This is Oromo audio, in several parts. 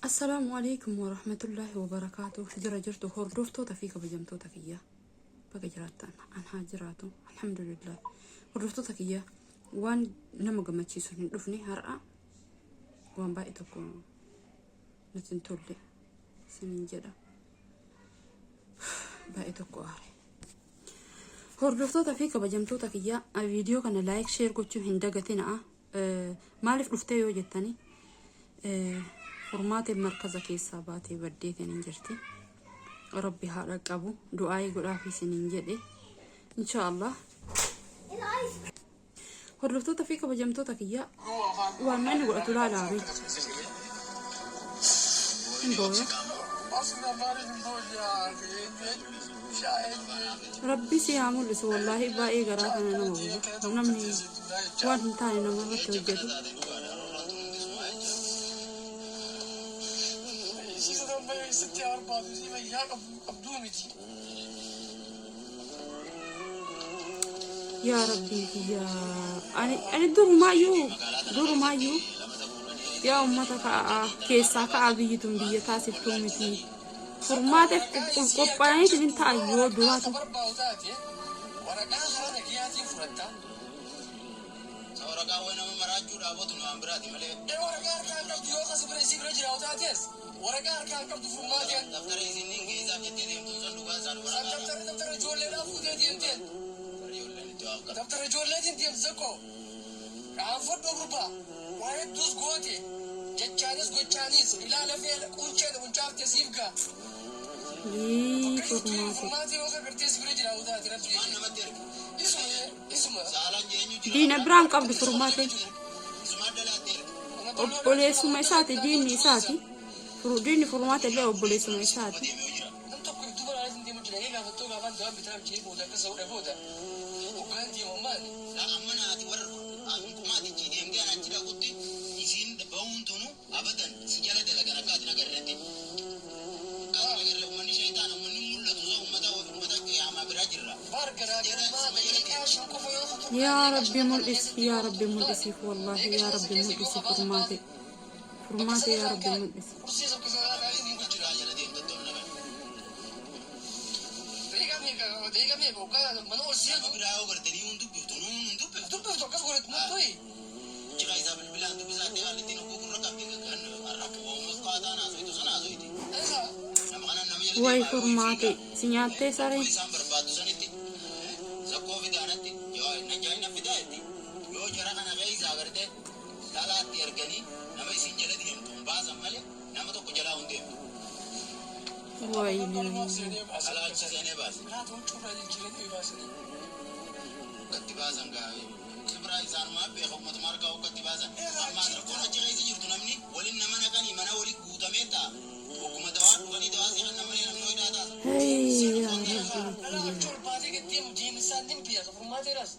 Assalaamu alaikum warahmatullaahi wabarakaatuh. Jira jirtu hordoftoota fi kabajamtoota kiyya. Baga jiraattan an haa jiraatu. Alhamdulillah. Hordoftoota kiyya waan nama gammachiisu hin dhufne har'a waan baay'ee tokko natti hin tolle isiniin jedha. Baay'ee tokko aare. Hordoftoota fi kabajamtoota kiyya viidiyoo kana laayik sheer gochuu hin dagatinaa. Maaliif dhuftee yoo jettani furmaateen markaza keessaa baatee baddeetiin hin jirti. Rabbi haa dhaqqabu du'aayii godhaafii isiniin jedhe insha Allah. Hordoftoota fi kabajamtoota kiyya waan inni godhatu laalaame. Hin booya. Rabbi si haa mul'isu wallaahi baay'ee garaa kana nama guba. Namni waan hin taane nama irratti hojjetu. Yaa Rabbii kiyya ani ani durumaayyuu durumaayyuu yaa ummata ka'aa keessaa ka'aa biyyi tun biyya taasiftuu miti. Furmaateef qophaa'aniitiin hin ta'an yoo duraatu. Waraqaa karaa nagayaatiin fudhatta. Waraqaa wayi nama maraachuu dhaabatu waan biraati malee. Ee waraqaa harkaa hin qabdu yoo kasi bira isii bira jiraatu taates waraqaa harkaa hin qabdu furmaateen. Daftara isin hin geessaaf jettee deemtu sun dhugaa isaan San waraqaa. daftara daftara ijoolleedhaa fuutee deemteen. Ijoolleen itti waa qabdu. Daftara ijoolleetiin deemte tokko. Qaanfadhu gurbaa. Waa hedduus goote. Jechaanis gochaanis ilaala fee qunceen quncaaftee siif ga'a. Yii furmaate. Furmaatee yoo agartee si bira jiraatu taate rabbi. Waan namatti ergu. Isuma isuma. Saalaan jeenyu jira. Diina biraan qabdu furmaateen. Isumaan dalaatti ergu. Obboleessuma isaati diinni isaati. Diinni furmaata illee obboleessuma isaati. Deemee jira. Nam tokko iddoo balaa isin deemu jira. Egaa gaafattoo gaafaan dawaan bitaa jee booda akkas ta'uudha booda. Hoggaan deemu maali? Laa amma naati warra kumaatichi deemtee an achi dhaqutti isiin bahuun tunu abadan si jala dalagan akka ati nagarretti. Akka ati nagarre uummanni shayitaana uummanni mul'atu sun uummata uummata qiyaamaa bira jirra. Bar garaagarummaa daqiiqaa 5 qofa yoo ka turre Yaa Rabbi mul'isi yaa Rabbi mul'isiif wallaahi yaa Rabbi mul'isi furmaate. Furmaate yaa Rabbi mul'isi. Kursii tokko sanaa taa'ee ni Achi jira. jala deemte tola nagan. Daqiiqaa meeqa daqiiqaa meeqa hoggaa mana ol Nama seenu biraa yoo gartanii hin dubbiftu nuun hin dubbiftu. dubbiftu akkas godhatu murtooyi. Jira isaa bilbilaan dubbisaa ta'e haalli ittiin oguu gurra qabdi kan har'a oomus qaataan haasoitu sana haasoiti. Eessa Nama kana nama jala Wayi deemaa yoo furmaate si nyaattee sareen. isaan barbaaddu sanitti zakkoo fidaanatti yoo najjaashna fidaa jetti yoo jara kana keessa agartee dhalaatti erganii nama isin jala deemtu hin baasan malee nama tokko jalaa hin deemtu. Wayi. Dhalaa achi seenee baase. Laata huccuu irraa jijjiiranii baasanii. Gatti baasan gaa kibraa isaanumaa beeka uummatuma harkaa hoggatti baasan. Amma rakkoon achi keessa jirtu namni waliin nama naqanii mana waliin guutamee ta'a. Ogguma dawaa dhufanii dawaa seeqan namni namni ho'iidhaa taasa. Hey yaa Dhalaa Rabbi. achi ol baatee gad deemu deemsaan ni beeka furmaateedhaas.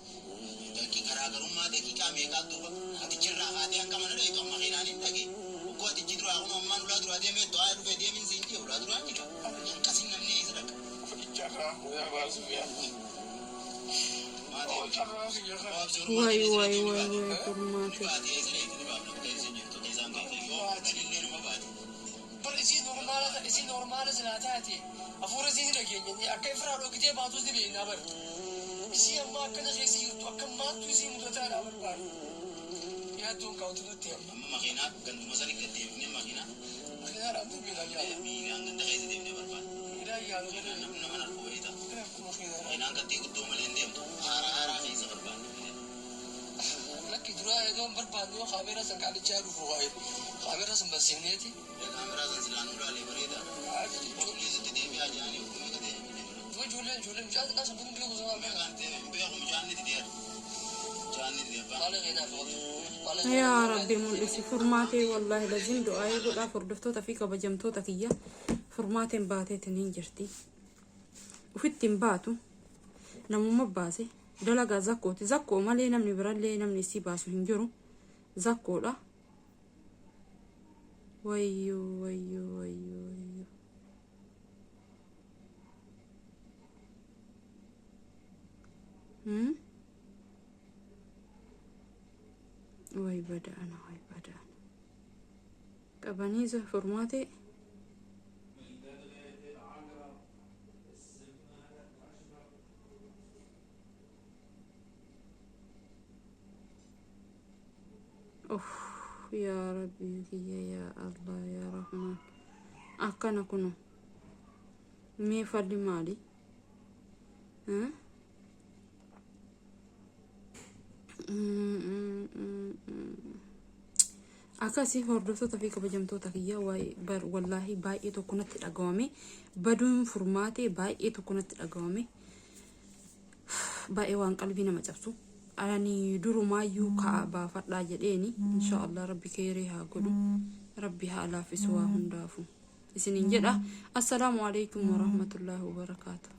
Dakki garaagarummaa daqiiqaa meeqaa duuba atichirraa haatee hanga mana dheetu amma keenaan hin dhage. Oggoo atichi duraa kun ammaan ulaa duraa deemee du'aa dhufee deemin siin jee ulaa duraan jira. Hanqasin namni eessa dhaqa. Carraa yaa baasuuf yaa. Maatii Carraa kiyya kana. Wayi wayi wayi wayi furmaate. baatee eessa dheetu ni baafna bakka isin jirtu isaan keessa yoo galillee nama baate. Bar isii normaala isii normaala silaa taate hafuura isii ni dhageenya akka ifraa dhokitee baatus ni beeknaa bar. Isii amma akkana keessa jirtu akka maaltu isii mudataadha barbaadu. Yaaddoon kaa'utu nutti amma. Amma makiinaa ganduma sani gad deebifnee makiinaa Makiinaadhaan miilaan yaala. miilaan ganda keessa deemnee barbaada. Miilaan yaala malee. Namni nama narku wayita. Makiinaadhaan. Makiinaan gaddee guddoo malee hin deemtu. Haaraa haaraa keessa barbaadna. Lakki duraa eedoon barbaadnu kaameeraa san qaalichaa dhufu waa'ee kaameeraa san bansiifneeti. Kaameraa san silaan ulaalee bareedaadha. Poolisitti deebi'aa jedhanii ogummaa gatee. Dua ijoolleen ijoolleen mucaan xiqqaa sun kun beeku sama Meeqaan deeme hin beeku mucaan ni dideera. Mucaan ni dideera. maala keenyaaf ooltu. Yaa Rabbi mul'isi furmaatee wallaahi lazim du'aayii godhaaf hordoftoota fi kabajamtoota kiyya furmaateen baateetiin hin jirti. Ufitti hin baatu namumma baase dalagaa zakkooti zakkoo malee namni birallee namni isii baasu hin jiru zakkoodha. Wayyoo wayyoo wayyoo wayyoo. Way bada'ana way bada'ana. Qabaniisa furmaatee. Uff yaa rabbii kiyya, yaa Allah, yaa Rahmaan, akkana kuno mee falli maali? Eh? Akkasii hordoftoota fi kabajamtoota kiyya, waa'ee bar wallaahi baay'ee tokko natti dhagawame. Baduun furmaatee baay'ee tokko natti dhagawame, baay'ee waan qalbii nama cabsu. Ani durumaayyuu ka'a baafadhaa jedheeni. Insha Allah rabbi keerii haa godhu, rabbi haa laaffisu waa hundaafu isiniin jedha. Assalaamu alaikum warahmatullaahi wabarakaatu.